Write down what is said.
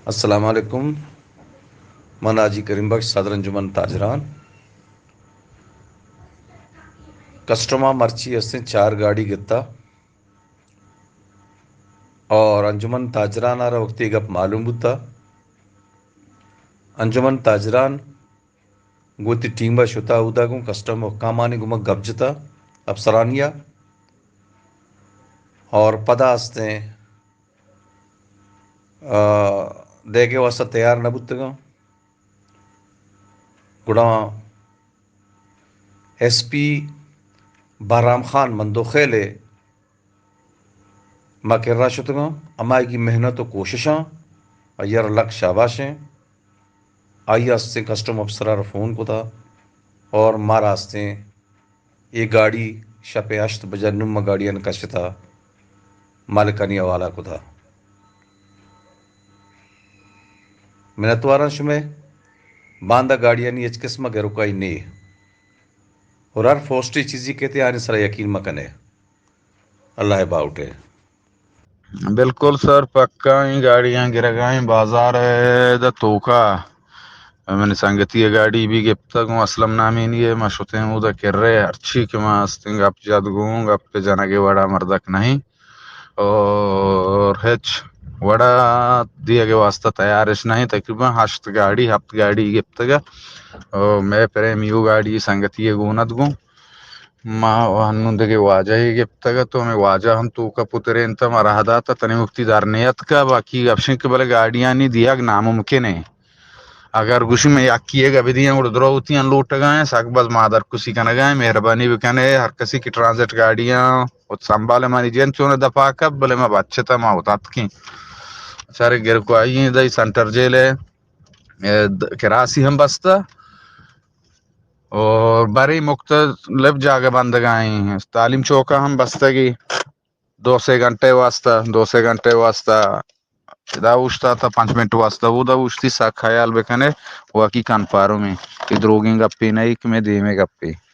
السلام علیکم۔ من حاجی کریم بخش، صدر انجمن تاجران۔ کسٹم ءَ مرچی استیں چار گاڑی گتا اور انجمن تاجران ءَ را وقتی گپ معلوم بوتا، انجمن تاجران گوں وتی ٹیم ءَ شتا اودا گوں کسٹم حکامانی گوما گپ جتا، افسرانی ءَ، اور پدا استیں، آ، دئیگ ءِ واسطہ تیار نہ بوتگاں۔ گڑا ایس پی بہرام خان مندوخیل ءِ ما کرا شتگاں، ہمایگی محنت و کوششاں، آئی ءَ را لک شاباش ایں۔ آئی ءَ استیں کسٹم افسر ءَ را فون کتا اور مارا استیں اے گاڑی شپ ءِ ہشت بجہ نوں ما گاڑیاں کشتا مالکانی حوالہ کتا۔ منتواراں شمئے، باندا گاڑیانی ہچ قسم ءَ گروکائی نے اور ہر فوسٹی چیزی کئیت آنی سرا یقین مکنے۔ اللہ ءِ باہوٹ ءَ۔ بالکل سر، پکا ایں گاڑیاں گرگا ایں بازار ءِ دا توکا۔ منی سنگتی ءِ گاڑی بھی گپتگ، گوں اسلم نامینی ءَ ما شتیں اودا کرے، ہرچی کہ ما استیں گپ جت گوں، گپ جنگ ءِ وڑا مردک نہیں اور ہچ وڑا دیگ ءِ واسطہ تیارش نہیں۔ تقریباً ہشت گاڑی، ہپت گاڑی گپتگ ءَ۔ او مئے پریمیو گاڑی سنگتی ءَ گون ات گوں۔ ما ہنوں دگہ واجہ یے گپتگ ات، تو ہمے واجہ ہم توکا پترینت، ما راہ دات، تنی وقتی در نیتکا، باقی گپشیں کہ بلے گاڑیانی دیگ ناممکن ایں۔ اگر گوشی میں یکی یے گا بدیاں گڑا درو وتی لوٹگا ایں، سک بس ما در کسی کنگا ایں، مہربانی بکنے ہر کسی کہ ٹرانزٹ گاڑیاں وت سنبھالے، منی جند چون دپا کپ، بلے ما بچتا ما وت اتکیں۔ سر گرکوائی ایں، دئی سنٹر جیل ءِ، اے، د-، کراسی ہم بستا۔ اور برے مختلف جاگہ بندگا ایں، تعلیم چوکا ہم بستگی، دو سے گھنٹے واسطہ، دو سے گھنٹے واسطہ ادا اوشتا تا پنچ منٹ واسطہ اودا اوشتی، سک خیال بکنے، واقعی کنفرم ایں کہ دروگیں گپے نہ ایں کہ میں دیمے گپے۔